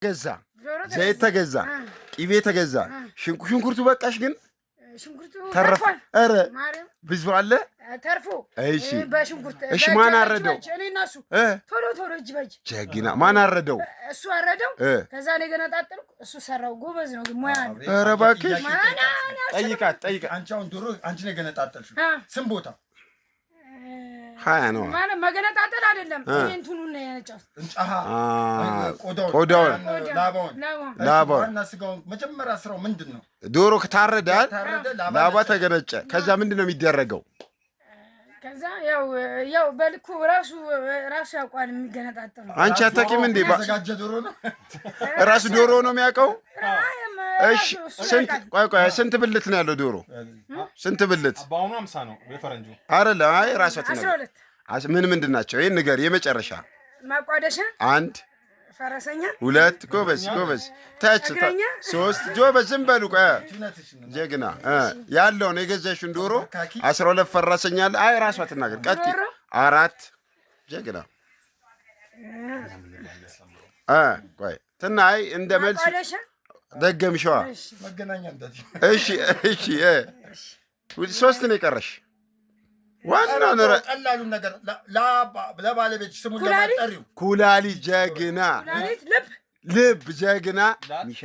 ገዛ፣ ዶሮ። ዘይት ተገዛ፣ ቅቤ ተገዛ፣ ሽንኩርቱ በቃሽ ግን? ሽንኩርቱ ተረፈ? ተርፏል። ኧረ ማርያም። ብዙ አለ። ተርፎ። እሺ። በሽንኩርት። እሺ፣ ማን አረደው? እጅ በእጅ፣ እኔ እና እሱ። ቶሎ ቶሎ እጅ በእጅ። ጀግና። ማን አረደው? እሱ አረደው። ከዛ እኔ ገነጣጠልኩ፣ እሱ ሰራው። ጎበዝ ነው ግን ሙያ አለው። ኧረ እባክሽ። ማን ጠይቃት ጠይቃት። አንቺ አሁን ዶሮ አንቺ ነው የገነጣጠልሽው። ስንት ቦታ? 20 ነው። ማለት መገነጣጠል አይደለም። እኔ እንትኑን ነው የነጨሁት። እንጫሃ ቆዳውን። ቆዳውን። ላባውን። ላባውን። ላባውን። ዋና ስጋውን። መጀመሪያ ስራው ምንድን ነው? ዶሮ ከታረዳል ታረደ፣ ላባ ላባ ነጨ። ተገነጨ። ከዛ ምንድን ነው የሚደረገው? ከዛ ያው በልኩ ራሱ ራሱ ያውቋል የሚገነጣጠለው። አንቺ አታውቂም እንዴ? የተዘጋጀ ዶሮ ነው። ራሱ ዶሮ ነው የሚያውቀው? እሺ። እሱ ስንት ያውቃል። ቆይ ቆይ፣ ስንት ብልት ነው ያለው ዶሮ? ስንት ብልት? በአሁኑ 50 ነው የፈረንጁ። አይደለም፣ አይ ራሷ አስራ ትነግር። ሁለት ምን ምንድን ናቸው? ይሄን ንገር የመጨረሻ። ማቋደሻ። አንድ። ፈረሰኛ። ሁለት፣ ጎበዝ ጎበዝ፣ ታች። እግረኛ። ሶስት፣ ጎበዝ። ዝም በሉ ቆይ። እውነትሽን ነው። ጀግና። ያለውን የገዛሽውን ዶሮ 12 ፈረሰኛ አለ። አይ ራሷ ትናገር። ቀጥይ። ዶሮ። አራት፣ ጀግና። ቆይ ትናይ እንደ መልስ። ማቋደሻ። ደገምሸዋ። እሺ። መገናኛ እንደዚህ። እሺ፣ ሶስት ነው የቀረሽ። ዋናው ቀላሉን ነገር ለባለቤት ስሙን ኩላሊት? ለማጠሪው። ኩላሊት፣ ጀግና። ኩላሊት፣ ልብ። ልብ፣ ጀግና።